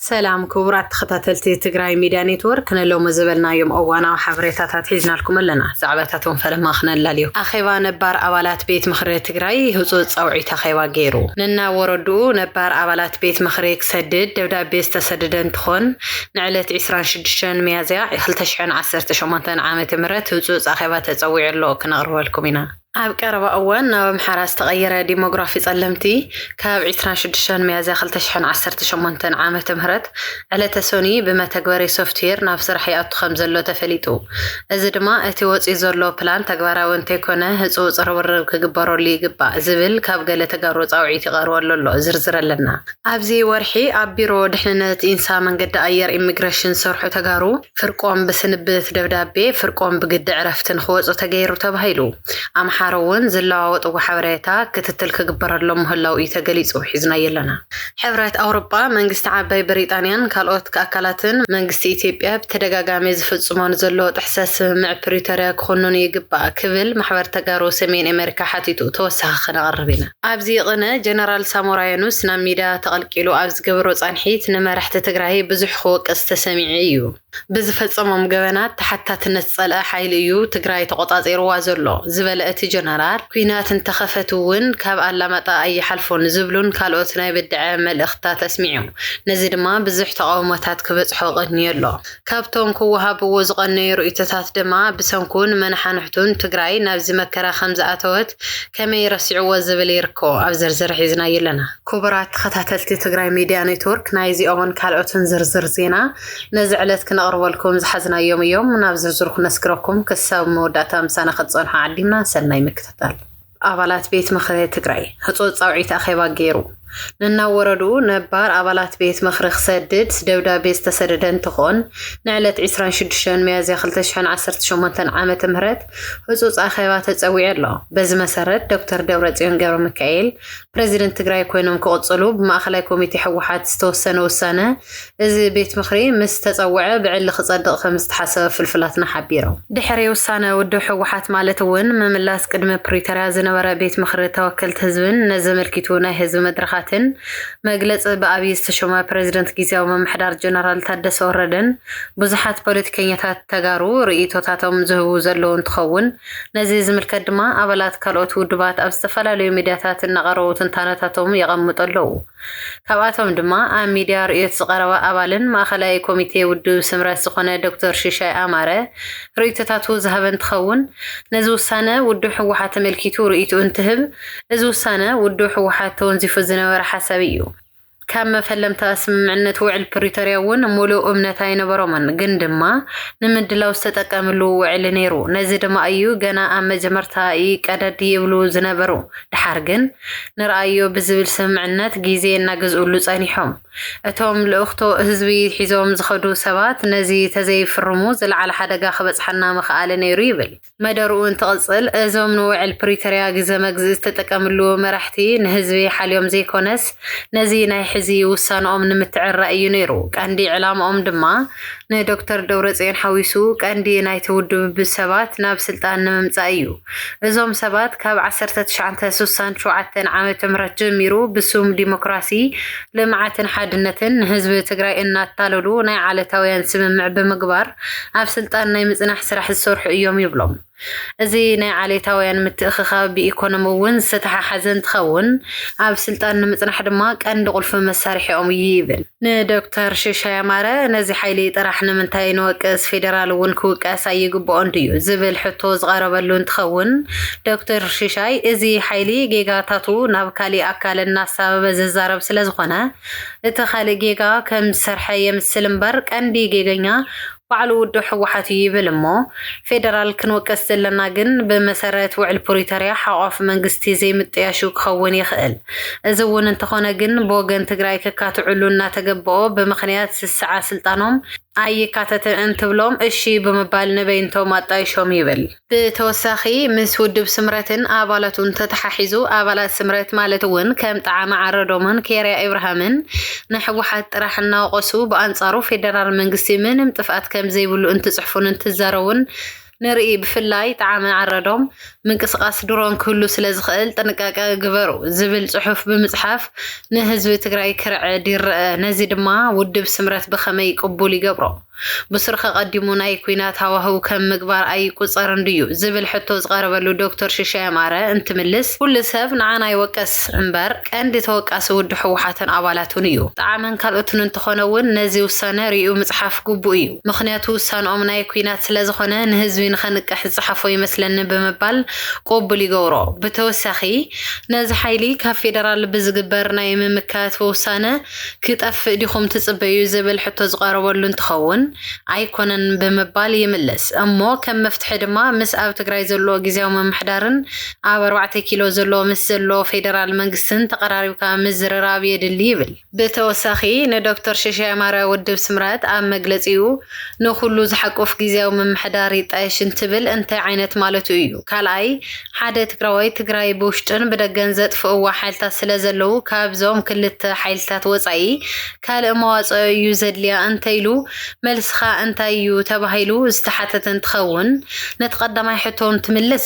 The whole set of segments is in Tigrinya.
ሰላም ክቡራት ተኸታተልቲ ትግራይ ሚድያ ኔትወርክ፣ ንሎሚ ዝበልናዮም እዋናዊ ሓበሬታታት ሒዝናልኩም ኣለና። ዛዕባታቶም ፈለማ ክነላልዮ። ኣኼባ ነባር ኣባላት ቤት ምኽሪ ትግራይ ህፁፅ ፃውዒት ኣኼባ ገይሩ። ነናብ ወረድኡ ነባር ኣባላት ቤት ምኽሪ ክሰድድ ደብዳቤ ዝተሰደደ እንትኾን፣ ንዕለት ዕስራን ሽዱሽተን ሚያዝያ ክልተ ሽሕን ዓሰርተ ሸሞንተን ዓመተ ምህረት ህፁፅ ኣኼባ ተፀዊዑ ኣሎ፣ ክነቕርበልኩም ኢና። ኣብ ቀረባ እዋን ናብ ኣምሓራ ዝተቐየረ ዲሞግራፊ ጸለምቲ፣ ካብ ዕስራን ሽዱሽተን ሚያዝያ ክልተ ሽሕን ዓሰርተ ሸሞንተን ዓመተ ምህረት ዕለተ ሶኒ ብመተግበሪ ሶፍትዌር ናብ ስራሕ ይኣቱ ከም ዘሎ ተፈሊጡ። እዚ ድማ እቲ ወጺኡ ዘሎ ፕላን ተግባራዊ እንተይኮነ ህጹጽ ርብርብ ክግበረሉ ይግባእ ዝብል ካብ ገለ ተጋሩ ጻውዒት ይቐርበሉ ኣሎ። ዝርዝር ኣለና። ኣብዚ ወርሒ ኣብ ቢሮ ድሕንነት ኢንሳ መንገዲ ኣየር ኢሚግሬሽን ዝሰርሑ ተጋሩ ፍርቆም ብስንብት ደብዳቤ ፍርቆም ብግዲ ዕረፍቲ ንክወፁ ተገይሩ ተባሂሉ። ኣምሓሩ እውን ዝለዋወጥዎ ሓበሬታ ክትትል ክግበረሎም ምህላው እዩ ተገሊፁ። ሒዝናዮ ኣለና። ሕብረት ኣውሮጳ መንግስቲ ዓባይ ብሪጣንያን ካልኦት ኣካላትን መንግስቲ ኢትዮጵያ ብተደጋጋሚ ዝፍፅሞ ንዘሎ ጥሕሰት ስምምዕ ፕሪቶርያ ክኹንኑ ይግባእ ክብል ማሕበር ተጋሩ ሰሜን ኣሜሪካ ሓቲቱ። ተወሳኺ ክነቕርብ ኢና። ኣብዚ ቅነ ጀነራል ሳሞራ የኑስ ናብ ሚድያ ተቐልቂሉ ኣብ ዝገበሮ ፃንሒት ንመራሕቲ ትግራይ ብዙሕ ክወቅስ ተሰሚዑ እዩ። ብዝፈጸሞም ገበናት ተሓታትነት ዝጸልአ ሓይሊ እዩ ትግራይ ተቖጻጺርዋ ዘሎ ዝበለ እቲ ጀነራል፣ ኲናት እንተኸፈት እውን ካብ ኣላማጣ ኣይሓልፉን ዝብሉን ካልኦት ናይ በድዐ መልእኽትታት ኣስሚዑ። ነዚ ድማ ብዙሕ ተቓውሞታት ክበጽሖ ቀንዩ ኣሎ። ካብቶም ክወሃብዎ ዝቐነዩ ርእይቶታት ድማ ብሰንኩን መናሓንሕቱን ትግራይ ናብዚ መከራ ከም ዝኣተወት ከመይ ረሲዕዎ ዝብል ይርከቦ። ኣብ ዝርዝር ሒዝናዮ ኣለና። ክቡራት ተኸታተልቲ ትግራይ ሚድያ ኔትወርክ፣ ናይዚኦምን ካልኦትን ዝርዝር ዜና ነዚ ዕለት ክነቕርበልኩም ዝሓዝናዮም እዮም። ናብ ዝርዝሩ ክነስግረኩም፣ ክሳብ መወዳእታ ምሳና ክትጸንሑ ዓዲምና። ሰናይ ምክትታል። ኣባላት ቤት ምኽሪ ትግራይ ህፁፅ ፃውዒት ኣኼባ ገይሩ። ነናብ ወረድኡ ነባር ኣባላት ቤት ምኽሪ ክሰድድ ደብዳቤ ዝተሰደደ እንትኾን፣ ንዕለት ዕስራን ሽዱሽተን ሚያዝያ ክልተ ሽሕን ዓሰርተ ሸሞንተን ዓመተ ምህረት ህፁፅ ኣኼባ ተፀዊዑ ኣሎ። በዚ መሰረት ዶክተር ደብረፅዮን ገብረ ሚካኤል ፕሬዚደንት ትግራይ ኮይኖም ክቕፅሉ ብማእኸላይ ኮሚቴ ህወሓት ዝተወሰነ ውሳነ፣ እዚ ቤት ምኽሪ ምስ ተፀውዐ ብዕሊ ክፀድቕ ከም ዝተሓሰበ ፍልፍላትና ሓቢሮም። ድሕሪ ውሳነ ውድብ ህወሓት ማለት እውን ምምላስ ቅድሚ ፕሪቶርያ ዝነበረ ቤት ምኽሪ ተወከልቲ ህዝብን ነዚ ኣመልኪቱ ናይ ህዝቢ መድረኻትን መግለፂ ብኣብይ ዝተሾመ ፕሬዚደንት ግዝያዊ ምምሕዳር ጀነራል ታደሰ ወረደን ብዙሓት ፖለቲከኛታት ተጋሩ ርእይቶታቶም ዝህቡ ዘለዉ እንትኸውን፣ ነዚ ዝምልከት ድማ ኣባላት ካልኦት ውድባት ኣብ ዝተፈላለዩ ሚድያታት እናቐረቡ ትንታነታቶም የቐምጡ ኣለዉ። ካብኣቶም ድማ ኣብ ሚድያ ርእዮት ዝቐረበ ኣባልን ማእኸላይ ኮሚቴ ውድብ ስምረት ዝኾነ ዶክተር ሽሻይ ኣማረ ርእይቶታቱ ዝሃበ እንትኸውን፣ ነዚ ውሳነ ውድብ ህወሓት ተመልኪቱ ርእይትኡ እንትህብ፣ እዚ ውሳነ ውድብ ህወሓት ተወንዚፉ ዝነበረ ሓሳብ እዩ። ካብ መፈለምታ ስምምዕነት ውዕል ፕሪቶርያ እውን ሙሉእ እምነት ኣይነበሮምን፣ ግን ድማ ንምድላው ዝተጠቀምሉ ውዕል ነይሩ። ነዚ ድማ እዩ ገና ኣብ መጀመርታ ይቀደድ ይብሉ ዝነበሩ። ድሓር ግን ንርኣዮ ብዝብል ስምምዕነት ግዜ እናገዝኡሉ ጸኒሖም። እቶም ልእኽቶ ህዝቢ ሒዞም ዝኸዱ ሰባት ነዚ ተዘይፍርሙ ዝለዓለ ሓደጋ ክበጽሓና ምኽኣለ ነይሩ ይብል። መደርኡ እንትቕጽል፣ እዞም ንውዕል ፕሪቶርያ ግዘ መግዝኢ ዝተጠቀምሉ መራሕቲ ንህዝቢ ሓልዮም ዘይኮነስ፣ ነዚ ናይ ሕዚ ውሳንኦም ንምትዕራ እዩ ነይሩ። ቀንዲ ዕላምኦም ድማ ንዶክተር ደብረጽዮን ሓዊሱ ቀንዲ ናይቲ ውድብ ብሰባት ናብ ስልጣን ንምምጻእ እዩ። እዞም ሰባት ካብ ዓሰርተ ትሽዓተ ስሳን ሸውዓተን ዓመተ ምህረት ጀሚሩ ብስም ዲሞክራሲ፣ ልምዓትን ሓድነትን ንህዝቢ ትግራይ እናታለሉ ናይ ዓሌታውያን ስምምዕ ብምግባር ኣብ ስልጣን ናይ ምጽናሕ ስራሕ ዝሰርሑ እዮም ይብሎም። እዚ ናይ ዓሌታውያን ምትእኽኻብ ብኢኮኖሚ እውን ዝተተሓሓዘ እንትኸውን፣ ኣብ ስልጣን ንምጽናሕ ድማ ቀንዲ ቁልፊ መሳርሒኦም እዩ ይብል። ንዶክተር ሽሻይ ኣማረ ነዚ ሓይሊ ጥራሕ ንምንታይ ንወቅስ፣ ፌደራል እውን ክውቀስ ኣይግብኦን ድዩ ዝብል ሕቶ ዝቐረበሉ እንትኸውን፣ ዶክተር ሽሻይ እዚ ሓይሊ ጌጋታቱ ናብ ካሊእ ኣካል እናሳበበ ዝዛረብ ስለዝኾነ፣ እቲ ካልእ ጌጋ ከም ዝሰርሐ የምስል እምበር ቀንዲ ጌገኛ ባዕሉ ውድብ ህወሓት እዩ ይብል እሞ፣ ፌደራል ክንወቅስ ዘለና ግን ብመሰረት ውዕል ፕሪቶርያ ሓቋፍ መንግስቲ ዘይምጥያሹ ክኸውን ይኽእል። እዚ እውን እንተኾነ ግን ብወገን ትግራይ ከካትዕሉ እናተገበኦ ብምኽንያት ስስዓ ስልጣኖም ኣይካተትን እንትብሎም እሺ ብምባል ንበይንቶም ኣጣይሾም ይብል። ብተወሳኺ ምስ ውድብ ስምረትን ኣባላቱን ተተሓሒዙ ኣባላት ስምረት ማለት እውን ከም ጠዓመ ዓረዶምን ኬርያ ኢብርሃምን ንህወሓት ጥራሕ እናወቐሱ ብኣንፃሩ ፌደራል መንግስቲ ምንም ጥፍኣት ከም ዘይብሉ እንትፅሕፉን እንትዛረቡን ንርኢ። ብፍላይ ጣዕመ ዓረዶም ምንቅስቃስ ድሮን ክህሉ ስለ ዝኽእል ጥንቃቄ ግበሩ ዝብል ጽሑፍ ብምጽሓፍ ንህዝቢ ትግራይ ክርዕድ ይረአ። ነዚ ድማ ውድብ ስምረት ብኸመይ ቅቡል ይገብሮ? ብስርኸ ቀዲሙ ናይ ኲናት ሃዋህው ከም ምግባር ኣይቁጸርን ድዩ? ዝብል ሕቶ ዝቐረበሉ ዶክተር ሽሻይ ኣማረ እንትምልስ፣ ኩሉ ሰብ ንዓና ይወቀስ እምበር ቀንዲ ተወቃሲ ውዲ ህወሓትን ኣባላቱን እዩ። ጣዕመን ካልኦትን እንተኾነ እውን ነዚ ውሳነ ሪኡ ምጽሓፍ ግቡእ እዩ። ምኽንያቱ ውሳንኦም ናይ ኲናት ስለ ዝኾነ ንህዝቢ ንኸንቅሕ ዝጸሓፎ ይመስለኒ ብምባል ቅቡል ይገብሮ። ብተወሳኺ ነዚ ሓይሊ ካብ ፌደራል ብዝግበር ናይ ምምካት ውሳነ ክጠፍእ ዲኹም ትጽበዩ ዝብል ሕቶ ዝቐረበሉ እንትኸውን ኣይኮነን ብምባል ይምልስ። እሞ ከም መፍትሒ ድማ ምስ ኣብ ትግራይ ዘሎ ግዝያዊ ምምሕዳርን ኣብ ኣርባዕተ ኪሎ ዘሎ ምስ ዘሎ ፌደራል መንግስትን ተቐራሪብካ ምዝርራብ የድሊ ይብል። ብተወሳኺ ንዶክተር ሽሻይ ኣማረ ውድብ ስምረት ኣብ መግለጺኡ ንኹሉ ዝሓቁፍ ግዝያዊ ምምሕዳር ይጣየሽ እንትብል እንታይ ዓይነት ማለቱ እዩ? ካልኣይ ሓደ ትግራዋይ ትግራይ ብውሽጥን ብደገን ዘጥፍእዋ ሓይልታት ስለ ዘለዉ ካብዞም ክልተ ሓይልታት ወፃኢ ካልእ መዋፅኦ እዩ ዘድልያ እንተኢሉ መልስኻ እንታይ እዩ ተባሂሉ ዝተሓተተ እንትኸውን ነቲ ቀዳማይ ሕቶ እንትምልስ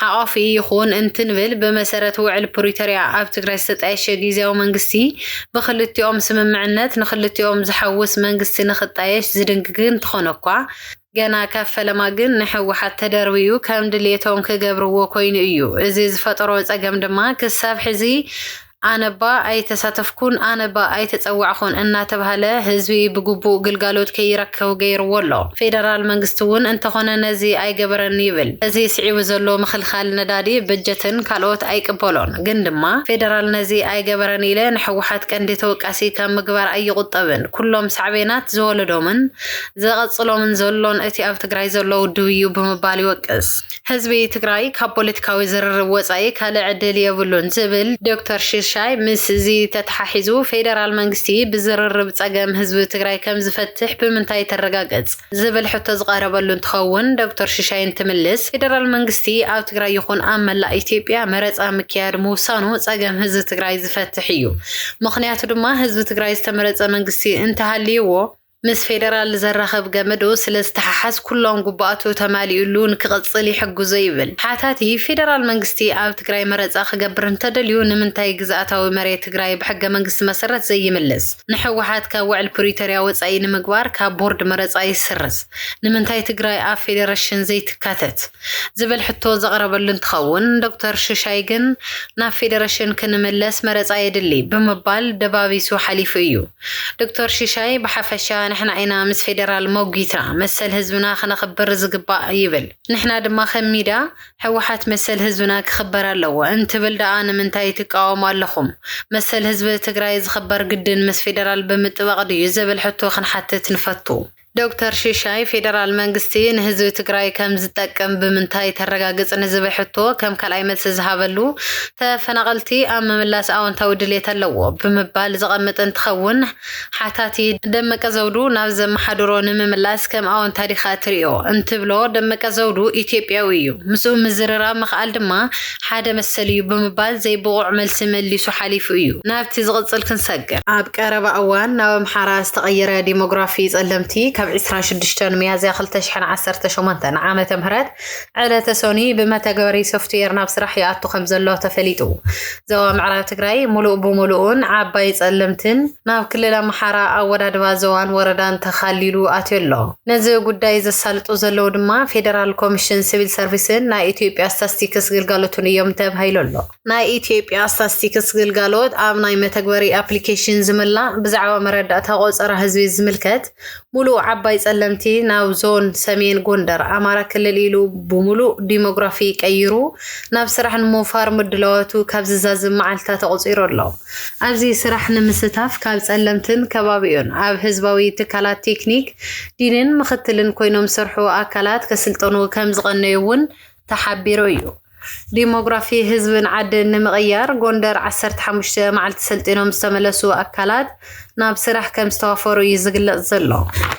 ሓቋፊ ይኹን እንትንብል ብመሰረት ውዕል ፕሪቶርያ ኣብ ትግራይ ዝተጣየሸ ግዝያዊ መንግስቲ ብክልቲኦም ስምምዕነት ንክልቲኦም ዝሓውስ መንግስቲ ንክጣየሽ ዝድንግግ እንተኾነ እኳ ገና ካብ ፈለማ ግን ንህወሓት ተደርብዩ ከም ድሌቶም ክገብርዎ ኮይኑ እዩ። እዚ ዝፈጠሮ ፀገም ድማ ክሳብ ሕዚ ኣነባ ኣይተሳተፍኩን ኣነባ ኣይተፀዋዕኹን እናተባሃለ ህዝቢ ብግቡእ ግልጋሎት ከይረከብ ገይርዎ ኣሎ። ፌደራል መንግስቲ እውን እንተኾነ ነዚ ኣይገበረን ይብል። እዚ ስዒቡ ዘሎ ምኽልኻል ነዳዲ፣ በጀትን ካልኦት ኣይቅበሎን። ግን ድማ ፌደራል ነዚ ኣይገበረን ኢለ ንህወሓት ቀንዲ ተወቃሲ ካብ ምግባር ኣይቁጠብን። ኩሎም ሳዕቤናት ዝወለዶምን ዘቐፅሎምን ዘሎን እቲ ኣብ ትግራይ ዘሎ ውድብ እዩ ብምባል ይወቅስ። ህዝቢ ትግራይ ካብ ፖለቲካዊ ዝርርብ ወፃኢ ካልእ ዕድል የብሉን ዝብል ዶክተር ሽሻይ ምስ እዚ ተተሓሒዙ ፌደራል መንግስቲ ብዝርርብ ፀገም ህዝቢ ትግራይ ከም ዝፈትሕ ብምንታይ ተረጋገፅ ዝብል ሕቶ ዝቐረበሉ እንትኸውን ዶክተር ሽሻይ እንትምልስ ፌደራል መንግስቲ ኣብ ትግራይ ይኹን ኣብ መላእ ኢትዮጵያ መረፃ ምክያድ ምውሳኑ ፀገም ህዝቢ ትግራይ ዝፈትሕ እዩ። ምኽንያቱ ድማ ህዝቢ ትግራይ ዝተመረፀ መንግስቲ እንተሃልይዎ ምስ ፌደራል ዘራኽብ ገመዱ ስለ ዝተሓሓዝ ኩሎም ግቡኣቱ ተማሊኡሉ ንክቕፅል ይሕግዞ ይብል። ሓታቲ ፌደራል መንግስቲ ኣብ ትግራይ መረፃ ክገብር እንተደልዩ ንምንታይ ግዝኣታዊ መሬት ትግራይ ብሕገ መንግስቲ መሰረት ዘይምልስ? ንህወሓት ካብ ውዕል ፕሪቶርያ ወፃኢ ንምግባር ካብ ቦርድ መረፃ ይስርዝ? ንምንታይ ትግራይ ኣብ ፌደሬሽን ዘይትካተት? ዝብል ሕቶ ዘቕረበሉ እንትኸውን ዶክተር ሽሻይ ግን ናብ ፌደሬሽን ክንምለስ መረፃ የድሊ ብምባል ደባቢሱ ሓሊፉ እዩ። ዶክተር ሽሻይ ብሓፈሻ ንሕና ኢና ምስ ፌደራል መጒትና መሰል ህዝብና ክነኽብር ዝግባእ ይብል። ንሕና ድማ ከም ሚዳ ህወሓት መሰል ህዝብና ክኽበር ኣለዎ እንትብል ደኣ ንምንታይ ትቃወሙ ኣለኹም? መሰል ህዝቢ ትግራይ ዝኽበር ግድን ምስ ፌደራል ብምጥባቕ ድዩ ዝብል ሕቶ ክንሓትት ንፈቱ። ዶክተር ሽሻይ ፌደራል መንግስቲ ንህዝቢ ትግራይ ከም ዝጠቅም ብምንታይ ተረጋግጽ ንዝብል ሕቶ ከም ካልኣይ መልሲ ዝሃበሉ ተፈናቐልቲ ኣብ ምምላስ ኣወንታዊ ድሌት ኣለዎ ብምባል ዘቐምጥ እንትኸውን ሓታቲ ደመቀ ዘውዱ ናብ ዘመሓድሮ ንምምላስ ከም ኣወንታ ዲኻ ትሪኦ እንትብሎ ደመቀ ዘውዱ ኢትዮጵያዊ እዩ ምስኡ ምዝርራብ ምኽኣል ድማ ሓደ መሰል እዩ ብምባል ዘይብቑዕ መልሲ መሊሱ ሓሊፉ እዩ። ናብቲ ዝቕጽል ክንሰግር። ኣብ ቀረባ እዋን ናብ ኣምሓራ ዝተቐየረ ዲሞግራፊ ጸለምቲ ካብ ዕስራን ሽዱሽተን ሚያዝያ ክልተ ሽሕን ዓሰርተ ሸሞንተን ዓመተ ምህረት ዕለተ ሶኒ ብመተግበሪ ሶፍትዌር ናብ ስራሕ ይኣቱ ከም ዘሎ ተፈሊጡ። ዞባ ምዕራብ ትግራይ ሙሉእ ብሙሉኡን ዓባይ ጸለምትን ናብ ክልል ኣምሓራ ኣወዳድባ ዞባን ወረዳን ተኻሊሉ ኣትዩ ኣሎ። ነዚ ጉዳይ ዘሳልጡ ዘለዉ ድማ ፌደራል ኮሚሽን ሲቪል ሰርቪስን ናይ ኢትዮጵያ ስታስቲክስ ግልጋሎትን እዮም ተባሂሉ ኣሎ። ናይ ኢትዮጵያ ስታስቲክስ ግልጋሎት ኣብ ናይ መተግበሪ ኣፕሊኬሽን ዝምላእ ብዛዕባ መረዳእታ ቆጸራ ህዝቢ ዝምልከት ሙሉእ ዓባይ ጸለምቲ ናብ ዞን ሰሜን ጎንደር ኣማራ ክልል ኢሉ ብሙሉእ ዲሞግራፊ ቀይሩ ናብ ስራሕ ንምውፋር ምድላዋቱ ካብ ዝዛዝም መዓልታ ተቆጺሩ ኣሎ። ኣብዚ ስራሕ ንምስታፍ ካብ ጸለምትን ከባቢኡን ኣብ ህዝባዊ ትካላት ቴክኒክ ዲንን ምኽትልን ኮይኖም ዝሰርሑ ኣካላት ከስልጠኑ ከም ዝቐነዩ እውን ተሓቢሩ እዩ። ዲሞግራፊ ህዝብን ዓድን ንምቕያር ጎንደር ዓሰርተ ሓሙሽተ መዓልቲ ሰልጢኖም ዝተመለሱ ኣካላት ናብ ስራሕ ከም ዝተዋፈሩ እዩ ዝግለጽ ዘሎ።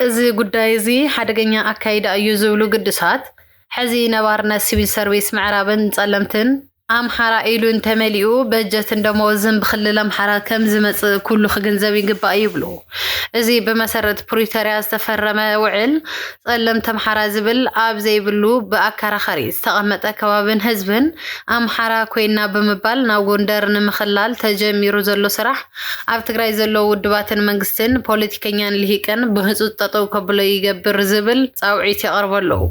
እዚ ጉዳይ እዚ ሓደገኛ ኣካይዳ እዩ ዝብሉ ግዱሳት ሕዚ ነባርነት ሲቪል ሰርቪስ ምዕራብን ጸለምትን ኣምሓራ ኢሉ እንተመሊኡ በጀትን ደመወዝን ብክልል ኣምሓራ ከም ዝመጽእ ኩሉ ክግንዘብ ይግባእ ይብሉ። እዚ ብመሰረት ፕሪቶርያ ዝተፈረመ ውዕል ጸለምቲ ኣምሓራ ዝብል ኣብ ዘይብሉ ብኣከራኻሪ ዝተቐመጠ ከባብን ህዝብን ኣምሓራ ኮይና ብምባል ናብ ጎንደር ንምኽላል ተጀሚሩ ዘሎ ስራሕ ኣብ ትግራይ ዘለዉ ውድባትን መንግስትን ፖለቲከኛን ልሂቅን ብህጹጽ ጠጠው ከብሎ ይገብር ዝብል ጻውዒት የቕርቡ ኣለዉ።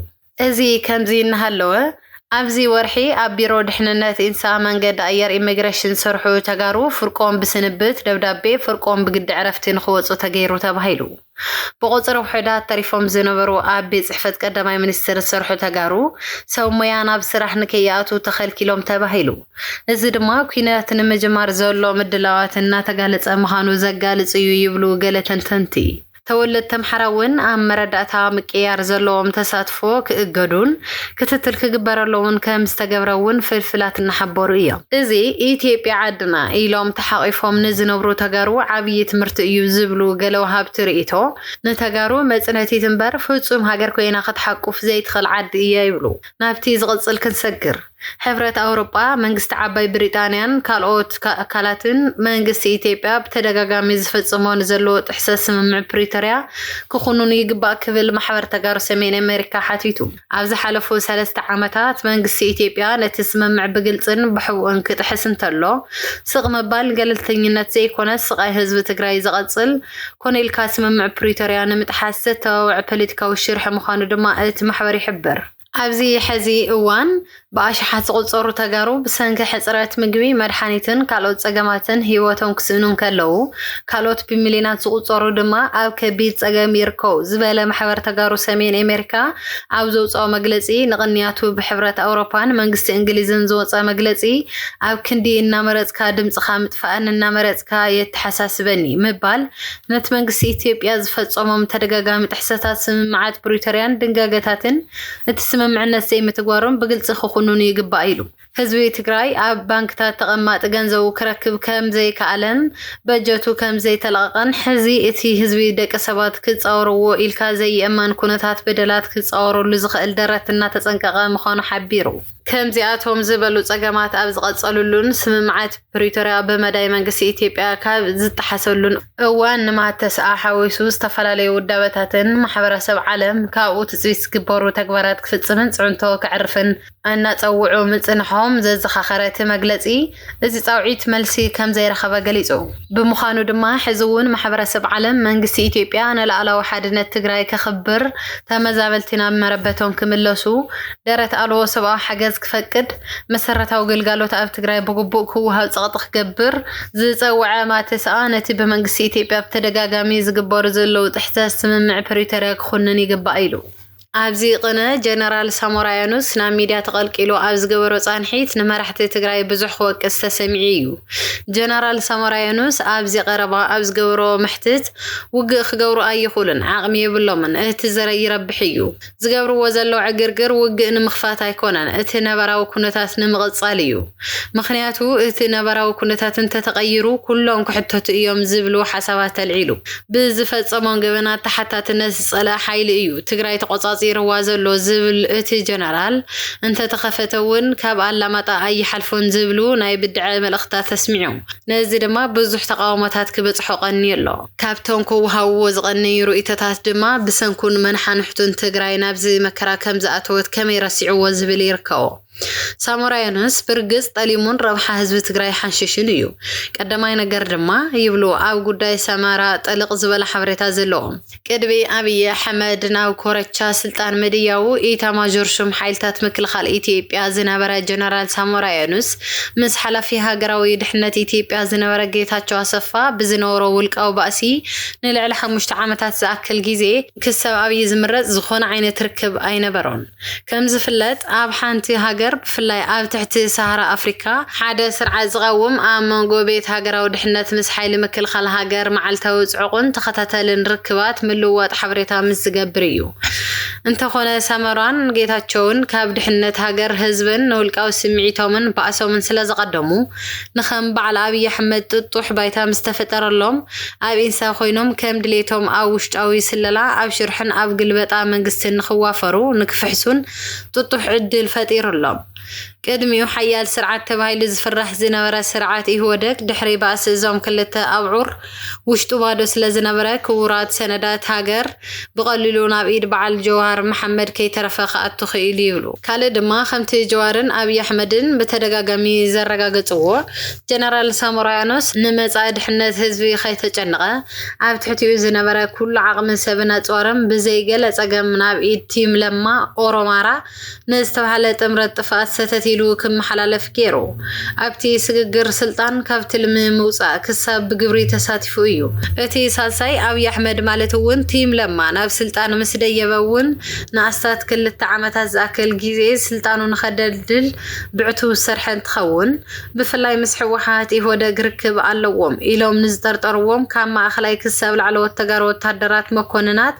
እዚ ከምዚ እናሃለወ ኣብዚ ወርሒ ኣብ ቢሮ ድሕንነት ኢንሳ መንገዲ ኣየር ኢሚግሬሽን ዝሰርሑ ተጋሩ ፍርቆም ብስንብት ደብዳቤ ፍርቆም ብግዲ ዕረፍቲ ንክወፁ ተገይሩ ተባሂሉ። ብቁፅሪ ውሑዳት ተሪፎም ዝነበሩ ኣብ ቤት ፅሕፈት ቀዳማይ ሚኒስትር ዝሰርሑ ተጋሩ ሰብ ሞያ ናብ ስራሕ ንከይኣቱ ተኸልኪሎም ተባሂሉ። እዚ ድማ ኩናት ንምጅማር ዘሎ ምድላዋት እናተጋለፀ ምዃኑ ዘጋልፅ እዩ ይብሉ ገለ ተንተንቲ። ተወለድቲ ኣምሓራ እውን ኣብ መረዳእታ ምቅያር ዘለዎም ተሳትፎ ክእገዱን ክትትል ክግበረሎምን ከም ዝተገብረ እውን ፍልፍላት እናሓበሩ እዮም። እዚ ኢትዮጵያ ዓድና ኢሎም ተሓቒፎም ንዝነብሩ ተጋሩ ዓብዪ ትምህርቲ እዩ ዝብሉ ገለ ወሃብቲ ርእይቶ፣ ንተጋሩ መፅነቲት እምበር ፍፁም ሃገር ኮይና ክትሓቁፍ ዘይትኽእል ዓዲ እያ ይብሉ። ናብቲ ዝቕፅል ክንሰግር። ሕብረት ኣውሮጳ፣ መንግስቲ ዓባይ ብሪጣንያን ካልኦት ካ-፣ ኣካላትን መንግስቲ ኢትዮጵያ ብተደጋጋሚ ዝፈጽሞ ንዘለዎ ጥሕሰት ስምምዕ ፕሪቶርያ ክኹንኑ ይግባእ ክብል ማሕበር ተጋሩ ሰሜን ኣሜሪካ ሓቲቱ። ኣብ ዝሓለፉ ሰለስተ ዓመታት መንግስቲ ኢትዮጵያ ነቲ ስምምዕ ብግልጽን ብሕቡእን ክጥሕስ እንተሎ፣ ስቕ ምባል ገለልተኝነት ዘይኮነ ስቓይ ህዝቢ ትግራይ ዝቐጽል ኮነ ኢልካ ስምምዕ ፕሪቶርያ ንምጥሓስ ዘተባብዕ ፖለቲካዊ ሽርሒ ምዃኑ ድማ እቲ ማሕበር ይሕብር። ኣብዚ ሕዚ እዋን ብኣሽሓት ዝቑጸሩ ተጋሩ ብሰንኪ ሕጽረት ምግቢ፣ መድሓኒትን ካልኦት ጸገማትን ህይወቶም ክስእኑ እንከለዉ፣ ካልኦት ብሚልዮናት ዝቑጸሩ ድማ ኣብ ከቢድ ጸገም ይርከቡ ዝበለ ማሕበር ተጋሩ ሰሜን ኣሜሪካ ኣብ ዘውጽኦ መግለጺ፣ ንቕንያቱ ብሕብረት ኣውሮፓን መንግስቲ እንግሊዝን ዝወጸ መግለጺ፣ ኣብ ክንዲ እናመረጽካ ድምጽኻ ምጥፋእን እናመረጽካ የተሓሳስበኒ ምባል፣ ነቲ መንግስቲ ኢትዮጵያ ዝፈጸሞም ተደጋጋሚ ጥሕሰታት ስምምዓት ፕሪቶርያን ድንጋገታትን እቲ ስምምዕነት ዘይምትግባሮም ብግልጺ ክኹንኑ ይግባእ ኢሉ። ህዝቢ ትግራይ ኣብ ባንክታት ተቐማጢ ገንዘቡ ክረክብ ከም ዘይከኣለን በጀቱ ከም ዘይተለቐቐን፣ ሕዚ እቲ ህዝቢ ደቂ ሰባት ክጻወርዎ ኢልካ ዘይእመን ኩነታት በደላት ክጻወረሉ ዝኽእል ደረት እናተጸንቀቐ ምዃኑ ሓቢሩ። ከምዚኣቶም ዝበሉ ጸገማት ኣብ ዝቐጸሉሉን ስምምዓት ፕሪቶርያ ብመዳይ መንግስቲ ኢትዮጵያ ካብ ዝጠሓሰሉን እዋን ንማተስኣ ሓዊሱ ዝተፈላለዩ ውዳበታትን ማሕበረሰብ ዓለም ካብኡ ትጽቢት ዝግበሩ ተግባራት ክፍጽምን ጽዕንቶ ከዕርፍን እናጸውዑ ምጽንሖም ዘዘኻኸረ እቲ መግለጺ፣ እዚ ጻውዒት መልሲ ከም ዘይረኸበ ገሊጹ። ብምዃኑ ድማ ሕዚ እውን ማሕበረሰብ ዓለም መንግስቲ ኢትዮጵያ ንላዕላዊ ሓድነት ትግራይ ከኽብር፣ ተመዛበልቲ ናብ መረበቶም ክምለሱ፣ ደረት ኣልቦ ሰብኣዊ ሓገዝ ክፈቅድ፣ መሰረታዊ ግልጋሎት ኣብ ትግራይ ብግቡእ ክወሃብ ጸቕጢ ክገብር ዝጸውዐ ማተስኣ፣ ነቲ ብመንግስቲ ኢትዮጵያ ብተደጋጋሚ ዝግበሩ ዘለዉ ጥሕሰት ስምምዕ ፕሪቶርያ ክኹንን ይግባእ ኢሉ። ኣብዚ ቅነ ጀነራል ሳሞራ የኑስ ናብ ሚድያ ተቐልቂሉ ኣብ ዝገበሮ ጻንሒት ንመራሕቲ ትግራይ ብዙሕ ክወቅስ ተሰሚዑ እዩ። ጀነራል ሳሞራ የኑስ ኣብዚ ቀረባ ኣብ ዝገበሮ መሕትት ውግእ ክገብሩ ኣይኽእሉን፣ ዓቕሚ የብሎምን፣ እቲ ዘረ ይረብሕ እዩ። ዝገብርዎ ዘለዉ ዕግርግር ውግእ ንምኽፋት ኣይኮነን፣ እቲ ነባራዊ ኩነታት ንምቕጻል እዩ። ምኽንያቱ እቲ ነባራዊ ኩነታት እንተተቐይሩ ኩሎም ክሕተቱ እዮም ዝብሉ ሓሳባት ኣልዒሉ። ብዝፈጸሞም ገበናት ተሓታትነት ዝጸልአ ሓይሊ እዩ ትግራይ ተቖጻጺርዋ ዘሎ ዝብል እቲ ጀነራል፣ እንተተኸፈተ እውን ካብ ኣላማጣ ኣይሓልፎን ዝብሉ ናይ ብድዐ መልእኽታት ኣስሚዑ። ነዚ ድማ ብዙሕ ተቓውሞታት ክበጽሖ ቀንዩ ኣሎ። ካብቶም ክወሃብዎ ዝቐነዩ ርእይቶታት ድማ ብሰንኩን መናሓንሕቱን ትግራይ ናብዚ መከራ ከም ዝኣተወት ከመይ ረሲዕዎ ዝብል ይርከቦ። ሳሞራ የኑስ ብርግጽ ጠሊሙን ረብሓ ህዝቢ ትግራይ ሓንሽሽን እዩ። ቀዳማይ ነገር ድማ ይብሉ ኣብ ጉዳይ ሰመራ ጥልቕ ዝበለ ሓበሬታ ዘለዎም። ቅድሚ ኣብይ ኣሕመድ ናብ ኮረቻ ስልጣን ምድያቡ፣ ኢታማዦር ሹም ሓይልታት ምክልኻል ኢትዮጵያ ዝነበረ ጀነራል ሳሞራ የኑስ ምስ ሓላፊ ሃገራዊ ድሕነት ኢትዮጵያ ዝነበረ ጌታቸው ኣሰፋ ብዝነበሮ ውልቃዊ ባእሲ ንልዕሊ ሓሙሽተ ዓመታት ዝኣክል ግዜ ክሳብ ኣብይ ዝምረጽ ዝኾነ ዓይነት ርክብ ኣይነበሮን። ከም ዝፍለጥ ኣብ ሓንቲ ሃገር ብፍላይ ኣብ ትሕቲ ሰሃራ ኣፍሪካ ሓደ ስርዓት ዝቐውም ኣብ መንጎ ቤት ሃገራዊ ድሕነት ምስ ሓይሊ ምክልኻል ሃገር መዓልታዊ ጽዑቕን ተኸታተልን ርክባት ምልውዋጥ ሓበሬታ ምስ ዝገብር እዩ። እንተኾነ ሰመራን ጌታቸውን ካብ ድሕነት ሃገር ህዝብን ንውልቃዊ ስምዒቶምን ባእሶምን ስለ ዝቐደሙ ንኸም በዓል ኣብይ ኣሕመድ ጥጡሕ ባይታ ምስ ተፈጠረሎም ኣብ ኢንሳ ኮይኖም ከም ድሌቶም ኣብ ውሽጣዊ ስለላ ኣብ ሽርሕን ኣብ ግልበጣ መንግስትን ንኽዋፈሩ ንክፍሕሱን ጥጡሕ ዕድል ፈጢሩሎም። ቅድሚኡ ሓያል ስርዓት ተባሂሉ ዝፍራሕ ዝነበረ ስርዓት ኢህወደግ፣ ድሕሪ ባእሲ እዞም ክልተ ኣብዑር ውሽጡ ባዶ ስለ ዝነበረ፣ ክቡራት ሰነዳት ሃገር ብቐሊሉ ናብ ኢድ በዓል ጀዋር መሓመድ ከይተረፈ ክኣቱ ክኢሉ ይብሉ። ካልእ ድማ፣ ከምቲ ጀዋርን ኣብይ ኣሕመድን ብተደጋጋሚ ዘረጋገጽዎ፣ ጀነራል ሳሞራ ያኑስ ንመጻኢ ድሕነት ህዝቢ ከይተጨነቐ፣ ኣብ ትሕቲኡ ዝነበረ ኩሉ ዓቕሚ ሰብን ኣጽዋርን ብዘይ ገለ ጸገም ናብ ኢድ ቲም ለማ ኦሮማራ ንዝተባህለ ጥምረት ጥፍኣት ሰተት ኢሉ ክመሓላለፍ ገይሩ። ኣብቲ ስግግር ስልጣን ካብ ትልሚ ምውጻእ ክሳብ ብግብሪ ተሳቲፉ እዩ። እቲ ሳልሳይ ኣብይ ኣሕመድ ማለት እውን ቲም ለማ ናብ ስልጣን ምስ ደየበ እውን ንኣስታት ክልተ ዓመታት ዝኣክል ግዜ ስልጣኑ ንኸደልድል ብዕቱብ ዝሰርሐ እንትኸውን፣ ብፍላይ ምስ ህወሓት ኢህወደግ ርክብ ኣለዎም ኢሎም ንዝጠርጠርዎም ካብ ማእኸላይ ክሳብ ላዕለዎት ተጋሩ ወታደራት መኮንናት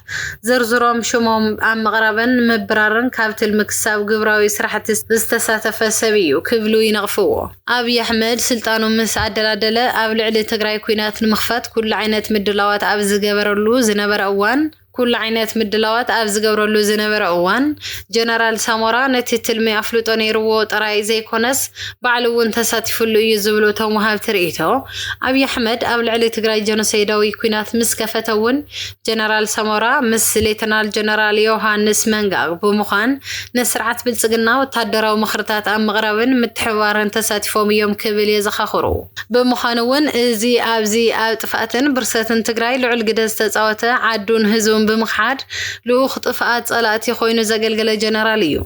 ዘርዝሮም ሽሞም ኣብ ምቕራብን ምብራርን ካብ ትልሚ ክሳብ ግብራዊ ስራሕቲ ዝተሳተፈ ሰብ እዩ ክብሉ ይነቕፍዎ። ኣብይ ኣሕመድ ስልጣኑ ምስ ኣደላደለ ኣብ ልዕሊ ትግራይ ኲናት ንምኽፋት ኩሉ ዓይነት ምድላዋት ኣብ ዝገበረሉ ዝነበረ እዋን፣ ኩሉ ዓይነት ምድላዋት ኣብ ዝገብረሉ ዝነበረ እዋን፣ ጀነራል ሳሞራ ነቲ ትልሚ ኣፍልጦ ነይርዎ ጥራይ ዘይኮነስ ባዕሉ እውን ተሳቲፉሉ እዩ ዝብሉ እቶም ወሃብቲ ርእይቶ፣ ኣብይ ኣሕመድ ኣብ ልዕሊ ትግራይ ጀኖሳይዳዊ ኲናት ምስ ከፈተ እውን ጀነራል ሳሞራ ምስ ሌተናል ጀነራል ዮሃንስ መንጋግ ብምዃን ንስርዓት ብልጽግና ወታደራዊ ምኽርታት ኣብ ምቕራብን ምትሕብባርን ተሳቲፎም እዮም ክብል የዘኻኽሩ። ብምዃኑ እውን እዚ ኣብዚ ኣብ ጥፍኣትን ብርሰትን ትግራይ ልዑል ግደ ዝተጻወተ፣ ዓዱን ህዝቡን ብምኽሓድ ልኡኽ ጥፍኣት ጸላእቲ ኮይኑ ዘገልገለ ጀነራል እዩ።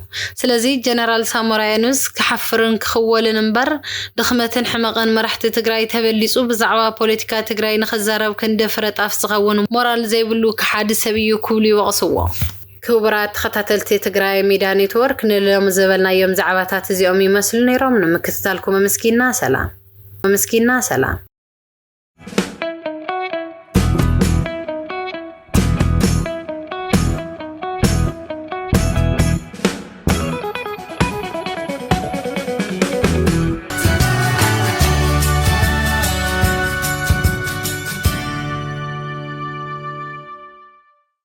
ስለዚ ጀነራል ሳሞራ የኑስ ክሓፍርን ክኽወልን እምበር ድኽመትን ሕመቕን መራሕቲ ትግራይ ተበሊጹ ብዛዕባ ፖለቲካ ትግራይ ንኽዛረብ ክንዲ ፍረ ጣፍ ዝኸውን ሞራል ዘይብሉ ከሓዲ ሰብ እዩ ክብሉ ይወቕስዎ። ክቡራት ተኸታተልቲ ትግራይ ሚድያ ኔትወርክ፣ ንሎሚ ዘበልናዮም ዛዕባታት እዚኦም ይመስሉ ነይሮም። ንምክትታልኩም ኣመስጊና ሰላም። ኣመስጊና ሰላም።